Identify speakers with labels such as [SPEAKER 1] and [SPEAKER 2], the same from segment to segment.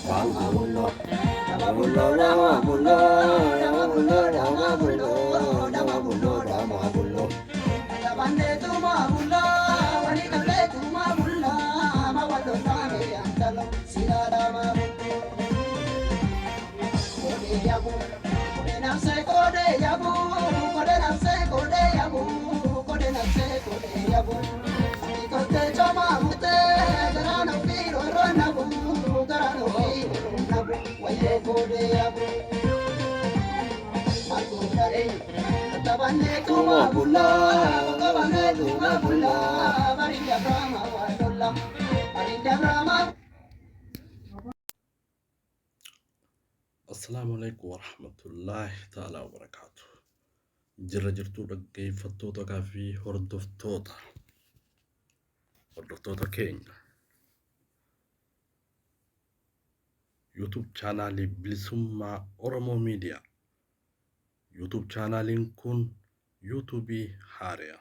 [SPEAKER 1] Dama bullo, dama bullo, dama bullo, dama bullo, dama bullo, dama bullo, dama bullo. Tabanne tuma bulla, wani kalle tuma bulla, ma wallo tane antalo, sila dama bullo. Kode yabu, kode nafse kode yabu, kode nafse kode yabu, kode nafse kode yabu. Kote choma mute, garano firo ronabu, garano firo ronabu, waye kode yabu. Tabanne tuma bulla, tabanne tuma bulla, marinda brahma wadolla, marinda brahma.
[SPEAKER 2] Assalaamu alaikum warahmatullaahi ta'ala wabarakaatu. Jirra jirtuu dhaggeeffattoota fi hordoftoota keenya YouTube chaanaalii Bilisummaa Oromoo Miidiyaa. YouTube chaanaaliin kun YouTubeii haaraa.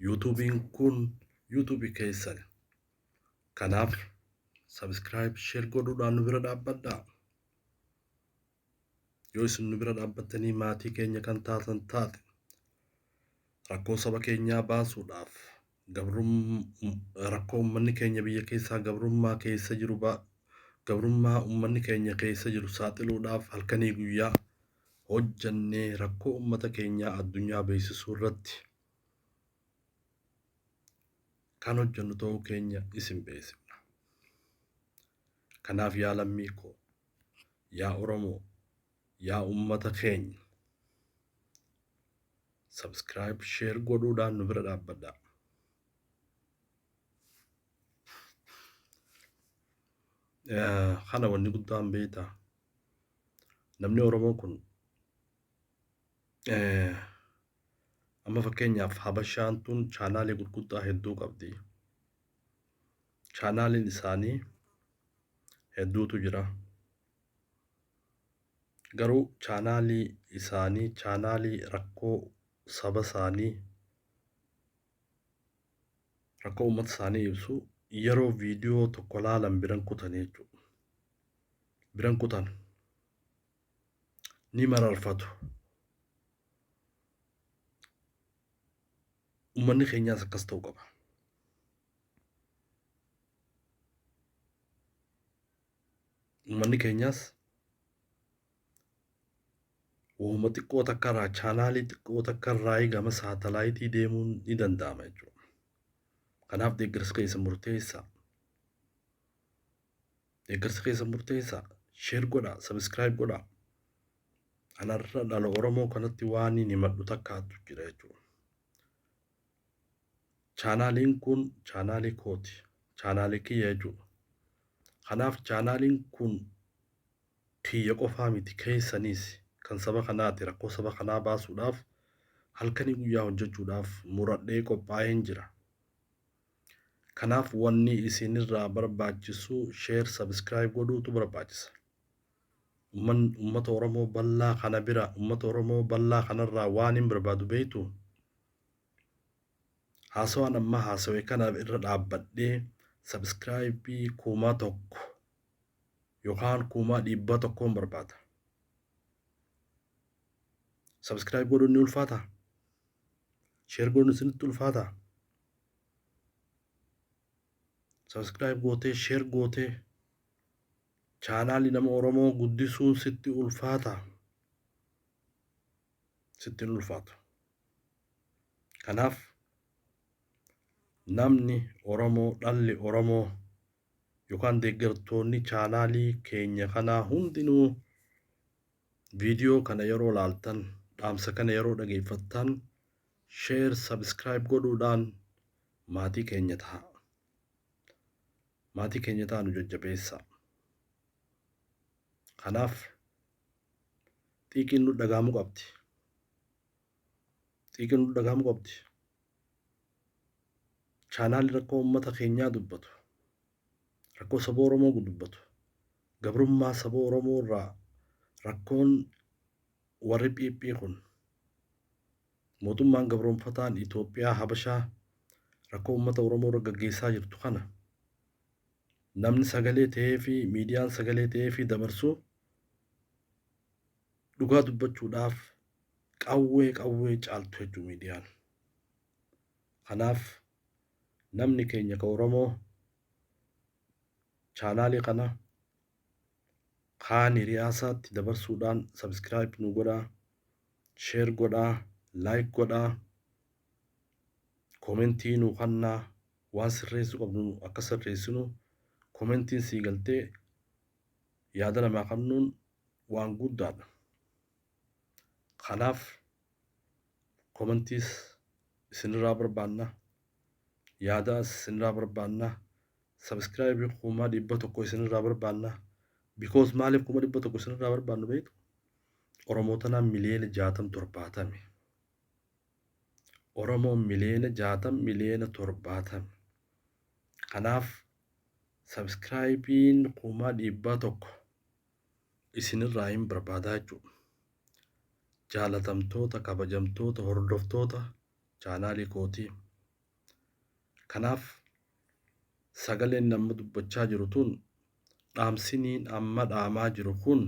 [SPEAKER 2] YouTubeiin kun YouTubeii keessani. Kanaaf subscribe, share godhuudhaan nu bira dhaabbadhaa. Yoo isin nu bira dhaabbattanii maatii keenya kan taatan taate, rakkoo saba keenyaa baasuudhaaf, rakkoo uummanni keenya biyya keessaa gabrummaa keessa jiru, gabrummaa uummanni keenya keessa jiru saaxiluudhaaf halkanii guyyaa hojjannee rakkoo uummata keenyaa addunyaa beeksisuu irratti kan hojjennu ta'uu keenya isin beeksifna. Kanaaf yaa lammii koo, yaa Oromoo, yaa uummata keenya, subscribe, share godhuudhaan nu bira dhaabbadhaa. Kana wanni guddaan beektaa, namni Oromoo kun amma fakkeenyaaf Habashaan tun chaanaalii gurguddaa hedduu qabdi. Chaanaaliin isaanii hedduutu jira. Garuu chaanaalii isaanii, chaanaalii rakkoo saba isaanii, rakkoo uummata isaanii ibsu yeroo viidiyoo tokko laalan biran kutanii jechuudha. Biran kutan. Ni mararfatu. Uummanni keenyaas akkas ta'uu qaba. Uummanni keenyaas wahuma xiqqoo takka irraa, chaanaalii xiqqoo takka irraa gama saatalaayitii deemuun ni danda'ama jechuudha. Kanaaf deeggarsa keessa murteessaa. Deeggarsa keessa murteessaa. Share godhaa, subscribe godhaa. Anarra dhala Oromoo kanatti waan hin himadhu takkaatu jira jechuudha. Chaanaaliin kun chaanaalii kooti. Chaanaalii kiyya jechuudha. Kanaaf chaanaaliin kun kiyya qofaa miti, keessaniis, kan saba kanaati. Rakkoo saba kanaa baasuudhaaf halkanii guyyaa hojjechuudhaaf muradhee qophaa'een jira. Kanaaf wanni isinirraa barbaachisu share, subscribe godhuutu barbaachisa. Uummata Oromoo bal'aa kana bira, uummata Oromoo bal'aa kanarraa waan hin barbaadu beektu, haasawaan amma haasawe kana irra dhaabbadhee subscribe 1000 yookaan 100,000 barbaada. Subscribe godhuun ni ulfaata? Share godhuun isinitti ulfaata? Subscribe gootee, share gootee chaanaalii nama Oromoo guddisuun sitti ulfaata? Sitti hin ulfaatu. Kanaaf namni Oromoo, dhalli Oromoo yookaan deeggartoonni chaanaalii keenya kanaa hundinuu viidiyoo kana yeroo laaltan, dhaamsa kana yeroo dhageeffattan, share, subscribe godhuudhaan maatii keenya ta'a. Maatii keenya ta'a, nu jajjabeessaa. Kanaaf xiiqiin nu dhagahamuu qabdi. Xiiqiin nu dhagahamuu qabdi. Chaanaalli rakkoo uummata keenyaa dubbatu, rakkoo saba Oromoo dubbatu, gabrummaa saba Oromoo irraa rakkoon warri PP kun, mootummaan gabroonfataan Itoophiyaa Habashaa rakkoo uummata Oromoo irra gaggeessaa jirtu kana Namni sagalee ta'ee fi miidiyaan sagalee ta'ee fi dabarsu dhugaa dubbachuudhaaf qawwee qawwee caaltu jechuu miidiyaan. Kanaaf namni keenya ka Oromoo chaanaalii kana kaan hiriyaasaatti dabarsuudhaan subscribe nu godhaa, share godhaa, like godhaa, commentii nu kannaa, waan sirreessuu qabnu akka sirreessinu commentiin sii galtee yaada namaa kennuun waan guddaadha. Kanaaf commentiis isinirraa barbaanna, yaadaas isinirraa barbaanna, subscribe 100,000 isinirraa barbaanna. Because maaliif 100,000 isinirraa barbaannu beektu? Oromoo tanaan miliyoona 60 70. Oromoon miliyoona 60 miliyoona 70. Kanaaf subscribeiin 100,000 isinirraa hin barbaadaa jechuudha. Jaalatamtoota, kabajamtoota, hordoftoota chaanaalii kootii. Kanaaf sagaleen nama dubbachaa jiru tun, dhaamsiniin amma dhaamaa jiru kun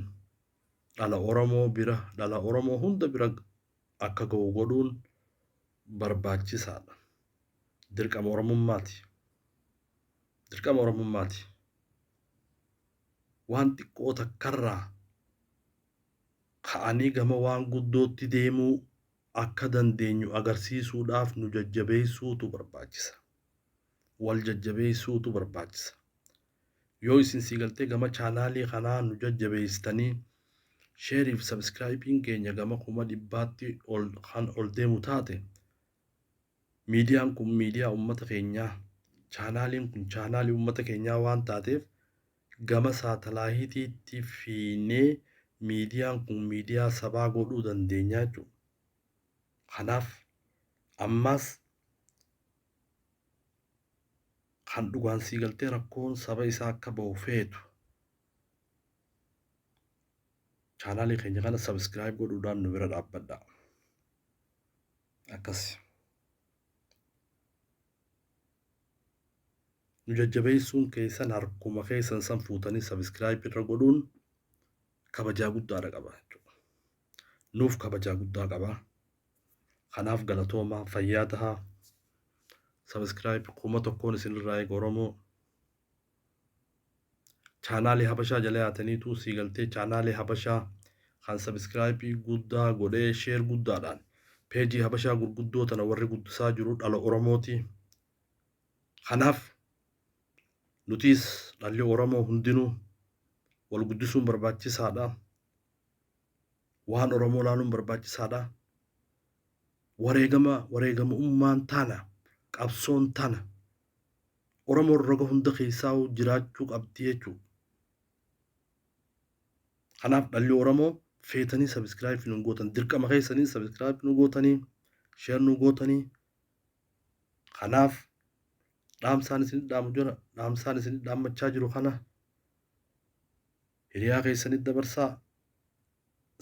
[SPEAKER 2] dhala Oromoo bira, dhala Oromoo hunda bira akka ga'u godhuun barbaachisaadha. Dirqama Oromummaati. Dirqama Oromummaati. Waan xiqqoo takkarraa ka'anii gama waan guddootti deemuu akka dandeenyu agarsiisuudhaaf nu jajjabeessuutu barbaachisa. Wal jajjabeessuutu barbaachisa. Yoo isin sii galtee gama chaanaalii kanaa nu jajjabeessitanii shareiif subscribeiin keenya gama 100,000tti ol kan ol deemu taate, miidiyaan kun miidiyaa uummata keenyaa, chaanaaliin kun chaanaalii uummata keenyaa waan taateef, gama saatalaayitiitti fiinee miidiyaan kun miidiyaa sabaa godhuu dandeenya jechuudha. Kanaaf ammas kan dhugaan sii galtee rakkoon saba isaa akka bahu feetu chaanaalii keenya kana subscribe godhuudhaan nu bira dhaabbadha. Akkas. Nu jajjabeessuun keessan harkuma keessan san fuutanii subscribe irra godhuun kabajaa guddaadha qaba jechuudha. Nuuf kabajaa guddaa qaba. Kanaaf galatoomaa, fayyaa tahaa. Subscribe 1,000 isinirraa eega Oromoo. Chaanaalii Habashaa jala yaataniitu sii galtee chaanaalii Habashaa kan subscribe guddaa godhee share guddaadhaan peejii Habashaa gurguddoo tana warri guddisaa jiru dhala Oromooti. Kanaaf nutis dhalli Oromoo hundinuu wal guddisuun barbaachisaadha. Waan Oromoo laaluun barbaachisaadha. Wareegama wareegamummaan tana, qabsoon tana Oromoon roga hunda keessaa jiraachuu qabdi jechuudha. Kanaaf dhalli Oromoo feetanii subscribe nu gootan, dirqama keessanii subscribe nu gootanii, share nu gootanii. Kanaaf dhaamsaan isin dhaamu jira, dhaamsaan isin dhaammachaa jiru kana hiriyaa keessanitti dabarsaa,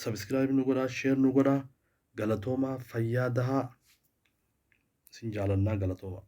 [SPEAKER 2] subscribe nu godhaa, share nu godhaa. Galatoomaa, fayyaa dahaa, isin jaalannaa, galatoomaa.